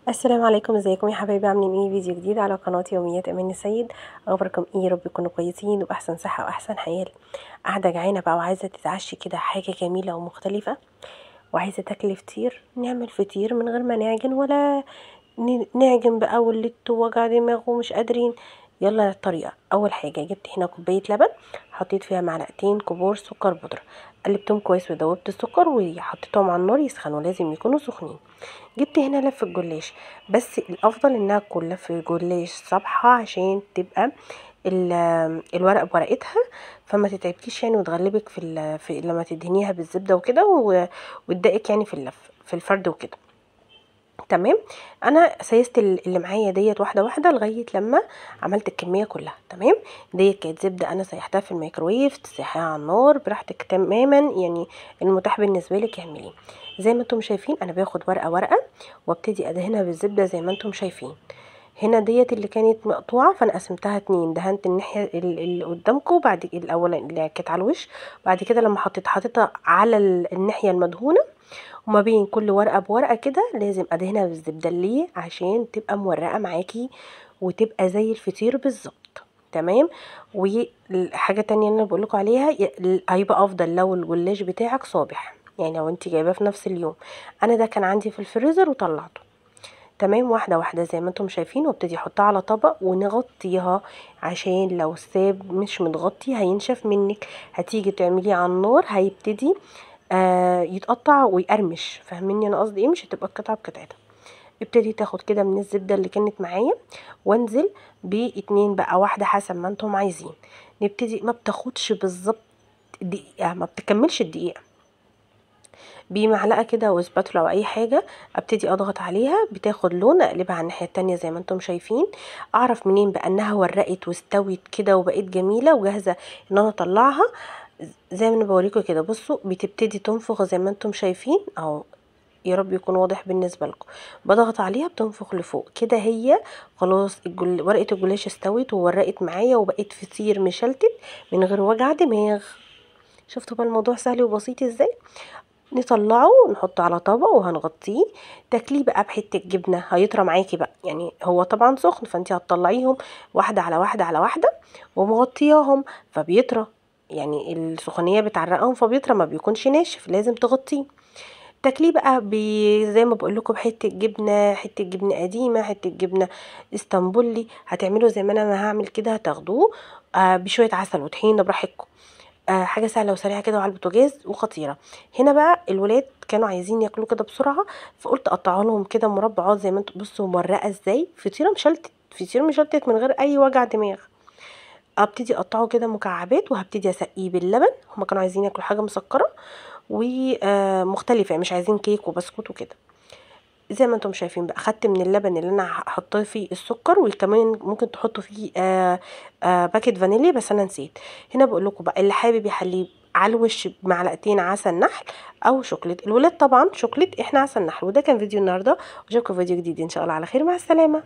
السلام عليكم، ازيكم يا حبايبي؟ عاملين ايه؟ فيديو جديد على قناة يوميات اماني السيد. اخباركم ايه؟ يا رب تكونوا كويسين وباحسن صحة واحسن حال. قاعدة جعانة بقى وعايزه تتعشي كده حاجة جميلة ومختلفة، وعايزه تاكلي فطير. نعمل فطير من غير ما نعجن ولا نعجن بقى واللت ووجع دماغ ومش قادرين. يلا الطريقة. اول حاجة جبت هنا كوباية لبن، حطيت فيها معلقتين كبار سكر بودره، قلبتهم كويس ودوبت السكر وحطيتهم على النار يسخنوا، لازم يكونوا سخنين. جبت هنا لف الجلاش، بس الافضل انها تكون لف جلاش صبحة عشان تبقى الورق بورقتها، فما تتعبكيش يعني وتغلبك في لما تدهنيها بالزبده وكده وتضايقك يعني في اللف في الفرد وكده. تمام، انا سيست اللي معايا ديت واحدة واحدة لغاية لما عملت الكمية كلها. تمام، ديت كانت زبدة انا سيحتها في الميكروويف، تسيحيها على النار براحتك تماما، يعني المتاح بالنسبة لك اعمليه. زي ما انتم شايفين انا باخد ورقة ورقة وابتدي ادهنها بالزبده زي ما انتم شايفين. هنا ديت اللي كانت مقطوعة فانا قسمتها اتنين، دهنت الناحية اللي قدامكم بعد الاول اللي كانت على الوش، بعد كده لما حطيتها على الناحية المدهونه، وما بين كل ورقة بورقه كده لازم ادهنها بالزبده. ليه؟ عشان تبقى مورقه معاكي وتبقى زي الفطير بالظبط. تمام، وحاجه تانية انا بقول لكم عليها، هيبقى افضل لو الجلاش بتاعك صابح، يعني لو انت جايباه في نفس اليوم. انا ده كان عندي في الفريزر وطلعته. تمام، واحدة واحدة زي ما انتم شايفين، وابتدي احطها على طبق ونغطيها عشان لو ساب مش متغطي هينشف منك، هتيجي تعمليه على النار هيبتدي يتقطع ويقرمش. فاهميني انا قصدي ايه؟ مش هتبقى القطعة بقطعتها. ابتدي تاخد كده من الزبدة اللي كانت معايا وانزل باتنين بقى، واحدة حسب ما انتم عايزين. نبتدي، ما بتاخدش بالظبط دقيقة، ما بتكملش الدقيقة، بمعلقه كده وسباتولا او اي حاجة ابتدي اضغط عليها، بتاخد لون. اقلبها على الناحية التانية زي ما انتم شايفين. اعرف منين بقى انها ورقت واستوت كده وبقت جميلة وجاهزة ان انا اطلعها؟ زي ما انا بوريكم كده، بصوا بتبتدي تنفخ زي ما انتم شايفين اهو، يا رب يكون واضح بالنسبة لكم. بضغط عليها بتنفخ لفوق كده، هي خلاص ورقة الجلاش استوت وورقت معايا وبقت فطير مشلتت من غير وجع دماغ. شفتوا بقى الموضوع سهل وبسيط ازاي؟ نطلعه ونحطه على طبق وهنغطيه. تاكليه بقى بحته جبنه، هيطرى معاكي بقى، يعني هو طبعا سخن فانتي هتطلعيهم واحدة على واحدة على واحدة ومغطياهم فبيطرى، يعني السخونيه بتعرقهم فبيطرى، ما بيكونش ناشف، لازم تغطيه. تاكليه بقى زي ما بقول لكم بحته جبنه، حتة جبنه قديمة، حتة جبنه اسطنبولي. هتعملوا زي ما انا هعمل كده، هتاخدوه بشوية عسل وطحينه براحتكم. حاجة سهلة وسريعة كده وعلى البوتاجاز وخطيرة. هنا بقى الولاد كانوا عايزين ياكلوا كده بسرعة، فقلت اقطعه لهم كده مربعات زي ما انتم بصوا مورقه ازاي، فطيره مشلتت، فطير مشلتت من غير اي وجع دماغ. ابتدي اقطعه كده مكعبات وهبتدي اسقيه باللبن. هما كانوا عايزين ياكلوا حاجة مسكره ومختلفة، مش عايزين كيك وبسكوت وكده. زي ما انتم شايفين بقى خدت من اللبن اللي انا حطيت فيه السكر، وكمان ممكن تحطوا فيه باكت فانيليا بس انا نسيت. هنا بقول لكم بقى اللي حابب يحليه على الوش بمعلقتين عسل نحل او شوكليت، الولاد طبعا شوكليت، احنا عسل نحل. وده كان فيديو النهارده، واشوفكم في فيديو جديد ان شاء الله على خير. مع السلامة.